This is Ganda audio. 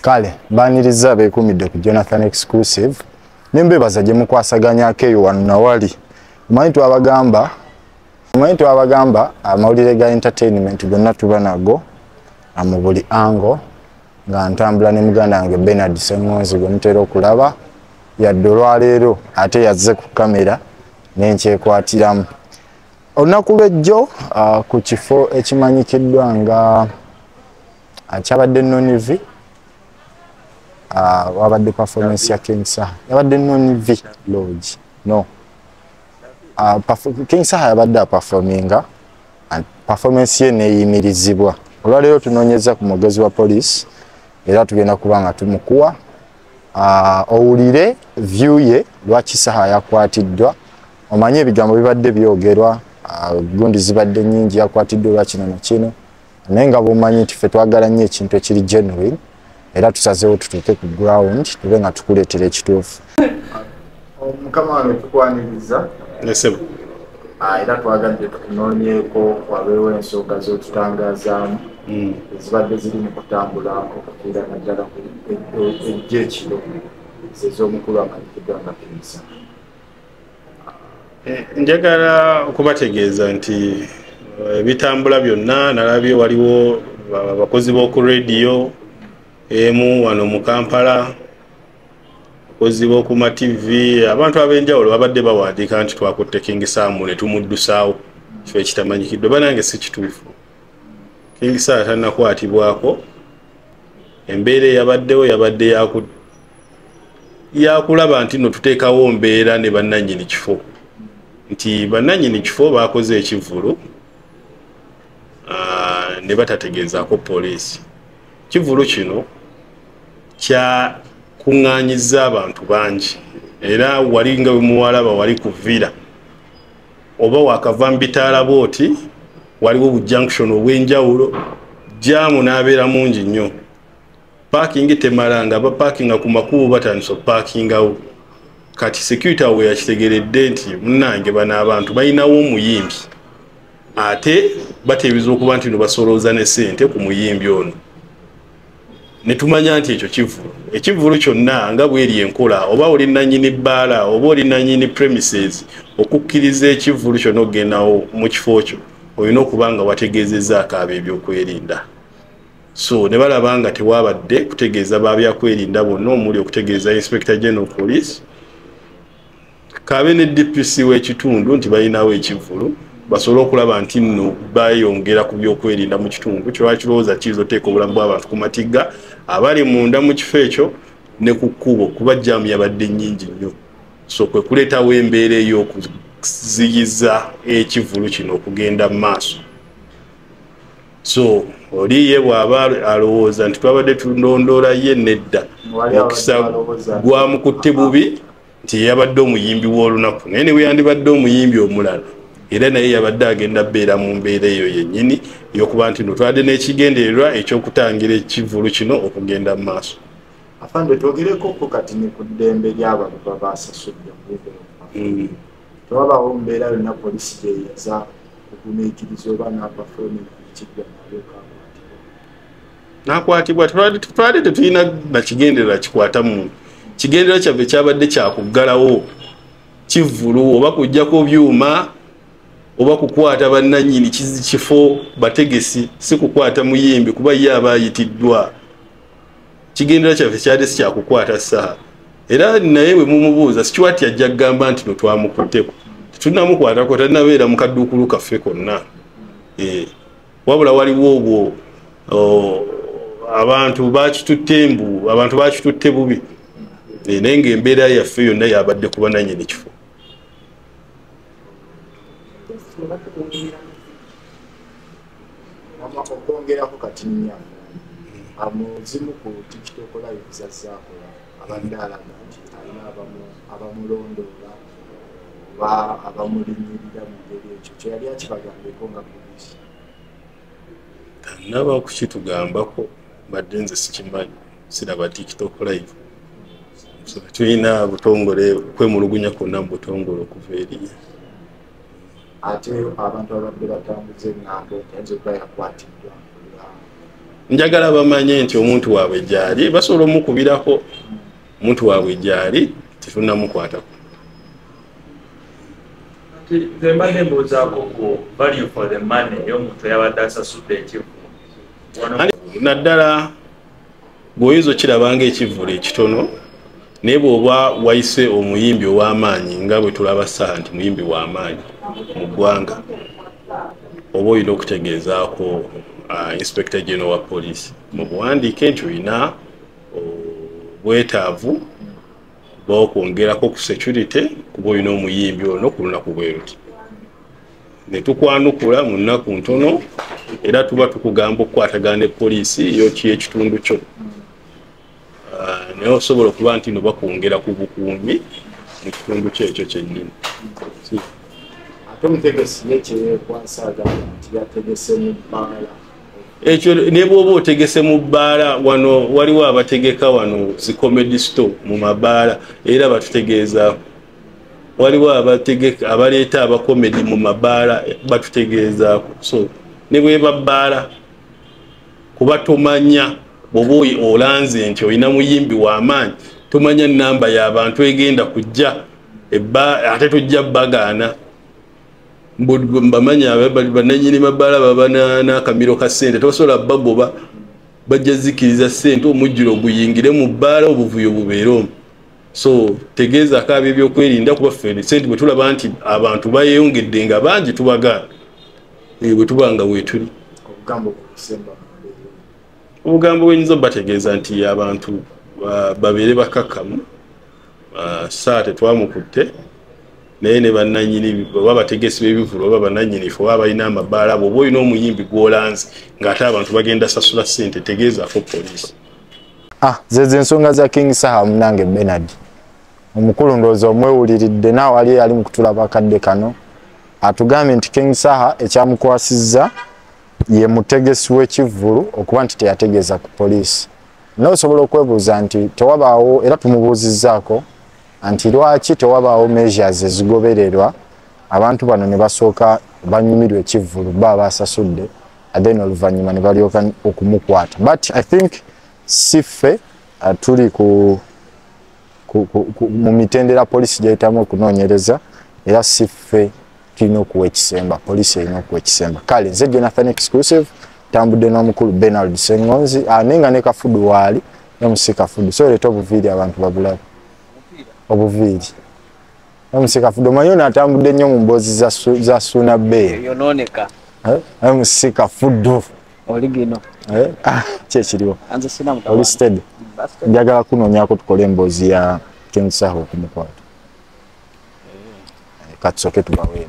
Kale mbaniriza abeekuumidde ku Jonathan Exclusive nembebaza gye mukwasaganyako eyo wano nawali. Omanyi twabagamba amawulire ga entertainment gonna tuba nago mu buli angle, nga ntambula ne muganda wange Bernard Ssengonzi gwe mutera okulaba yadde olwaleero ate yazze ku kamera nenkyekwatiramu. Olunaku lw'ejjo ku kifo ekimanyikiddwa nga kyabadde Nonivi, wabadde performance ya King Saha. Yabadde Nonivi Lodge. No. King Saha yabadde aperforminga and performance ye neeyimirizibwa. Olwaleero tunoonyeza ku mwogezi wa police era tugenda kuba nga tumukuwa owulire view ye lwaki Saha yakwatiddwa. Omanye ebigambo bibadde byogerwa, gundi zibadde nnyingi, yakwatiddwa lwa kino na kino, naye nga bw'omanyi nti ffe twagala nnyo ekintu ekiri genuine era tusazeewo tutuuke ku ground tube nga tukuleetera ekituufu. Mukama wange tukwaniriza era twagadde tukunoonyeeko wabeewo ensonga z'otutangazaamu ezibadde ziri mu kutambula okuviira naddala ejjo ekiro ez'omukulu amanyikiddwa nga King Saha. Njagala okubategeeza nti ebitambula byonna nalabye waliwo abakozi b'oku rediyo emu wano mu Kampala, abakozi b'oku ma TV, abantu ab'enjawulo babadde bawandiika nti twakutte King Saha ne tumuddusaawo kifo ekitamanyikiddwa. Banange si kituufu. King Saha tannakwatibwako. Embeera eyabaddewo yabadde yakulaba nti nno tuteekawo mbeera ne bannannyini kifo, nti bannannyini kifo baakoze ekivvulu ne batategeezaako poliisi. Kivvulu kino kyakuŋŋaanyizza abantu bangi era wali nga bwe muwalaba wali ku Villa oba wakava mu bitaala bw'oti, waliwo bu junction obw'enjawulo, jaamu n'abeera mungi nnyo. Paakingi temala, nga bapaakinga ku makubo batandise okupaakingawo. Kati security awo yakitegeredde nti munnange bano abantu balinawo omuyimbi ate bateebereza okuba nti no basolooza ne ssente ku muyimbi ono. Ne tumanya nti ekyo kivvulu. Ekivvulu kyonna nga bw'eri enkola, oba oli nnannyini bbaala oba oli nnannyini premises, okukkiriza ekivvulu kyonna okugendawo mu kifo kyo olina okuba nga wategeezezzaako ab'ebyokwerinda. So ne balaba nga tewabadde kutegeeza babyakwerinda bonna, omuli okutegeeza Inspector General Police kabe ne DPC w'ekitundu nti balinawo ekivvulu, basobole okulaba nti nno bayongera ku byokwerinda mu kitundu. Kyo bakirowooza kiyinza oteeka obulamu bw'abantu ku matigga abali munda mu kifo ekyo ne ku kkubo, kuba jaamu yabadde nnyingi nnyo. So kwe kuleetawo embeera ey'okuziyiza ekivvulu kino okugenda mu maaso. So oli ye bw'aba alowooza nti twabadde tulondoola ye, nedda, omukisa gwamukutte bubi nti yabadde omuyimbi w'olunaku, naye ne bwe yandibadde omuyimbi omulala era naye yabadde agenda bbeera mu mbeera eyo yennyini ey'okuba nti no twadde n'ekigendererwa ekyokutangira ekivvulu kino okugenda mu maaso. Afande, twogereko ko kati ne ku ddembe ly'abantu baba basasudde mu tewabaawo mbeera yonna poliisi gy'eyinza okugumiikiriza oba n'aperforminga ekijja n'alyoka akwatibwa. N'akwatibwa twali tetulina na kigendererwa kikwata muntu. Kigendererwa kyaffe kyabadde kyakuggalawo kivvulu oba kuggyako byuma oba kukwata bannannyini kifo bategesi, si kukwata muyimbi kuba ye aba ayitiddwa. Kigendererwa kyaffe kyadde si kyakukwata Saha. Era naye bwe mumubuuza Stuart ajja kugamba nti no twamukutteko. Tetunnamukwatako, tannabeera mu kadduukulu kaffe konna. Wabula waliwo obwo abantu bakitutte mbu, abantu bakitutte bubi. Naye ng'embeera yaffe yonna yabadde ku bannannyini kifo. Okwongerako kati nnya amuzimu ku TikTok live zazaakola abadde alaga nti alina abamulondoola oba abamulinnyirira mu ngeri ekyo kye yali akibagambeko nga poliisi. Tannaba kukitugambako, mbadde nze sikimanyi, siraba TikTok live. So tulina butongole kwemulugunya kwonna mu butongole okuva eriyo. Ate abantu abadde batambuza eŋŋambo nti ayinza okuba yakwatiddwa olwa Njagala bamanye nti omuntu waabwe gyali, basobola omukubirako, omuntu waabwe gyali, tetunnamukwatako. Nze mbadde mbuuzaako ku value for the money ey'omuntu eyabadde asasudde ekivvulu. Naddala bw'oyinza okiraba ng'ekivvulu ekitono, naye bw'oba wayise omuyimbi ow'amaanyi nga bwe tulaba Saha nti muyimbi w'amaanyi mu ggwanga, oba olina okutegeezaako Inspector General wa police mu buwandiike nti olina obwetaavu bw'okwongerako ku security kuba olina omuyimbi ono ku lunaku bwe luti. Ne tukwanukula mu nnaku ntono, era tuba tukugamba okukwatagana ne poliisi yoki ekitundu kyo. Naye osobola okuba nti no bakwongera ku bukuumi mu kitundu kyo ekyo kyennyini. Ate omutegesi ye kyeyeekwasa agamba nti yategese mu bbaala. Ekyo ne bw'oba otegese mu bbaala, wano waliwo abategeka wano zi comedy store mu mabaala, era batutegeezaako. Waliwo abategeka abaleeta abakomedi mu mabaala, batutegeezaako. So ne bweba bbaala, kuba tomanya bw'oba olanze nti olina muyimbi w'amaanyi, tomanya namba y'abantu egenda kujja, ate tojja bagaana. Mbamanya bannannyini mabaala baba n'akamiro ka ssente, tosobola bagoba, bajja zikiriza ssente omujjulo guyingire mu bbaala, obuvuyo bubeere omwo. So tegeezaako ab'ebyokwerinda, kuba ffe ssente bwe tulaba nti abantu bayeyongedde nga bangi tubagaana, bwe tuba nga weetuli. Obugambo bwenyinza obategeeza nti abantu babeere bakakkamu. Saa tetwamukutte, naye ne bannannyini oba abategesi b'ebivvulu oba bannannyini ffe oba abalina amabaala, bw'oba olina omuyimbi gw'olanze ng'ate abantu bagenda sasula ssente, tegeezaako poliisi. Zezo ensonga za King Saha munange Bernard. Omukulu ndowooza omwewuliridde, naawe ali ali mu kutulaba akadde kano, atugambye nti King Saha ekyamukwasizza ye mutegesi w'ekivvulu okuba nti teyategeeza ku poliisi. Naye osobola okwebuuza nti tewabaawo, era tumubuuzizzaako nti lwaki tewabaawo measures ezigobererwa abantu bano ne basooka banyumirwa ekivvulu baba basasudde, then oluvannyuma ne balyoka okumukwata. But I think si ffe tuli mu mitendera poliisi gy'ayitamu okunoonyereza, era si ffe tulina okuwa ekisemba, poliisi erina okuwa ekisemba. Kale nze Jonathan Exclusive, tambudde n'omukulu Bernard Ssengonzi, naye nga ne Kafudu waali, MC Kafudu. So leeta obuviiri abantu babulabe. Obuviiri. MC Kafudu omanyi ono atambudde nnyo mu mboozi za Ssuuna Ben. Yonooneka. MC Kafudu. Oli gino. Ki ekiriwo? Anze sina mutawaana. Oli steady. Njagala kunoonyaako tukole emboozi ya King Saha okumukwata. Katusooke tubaweemu.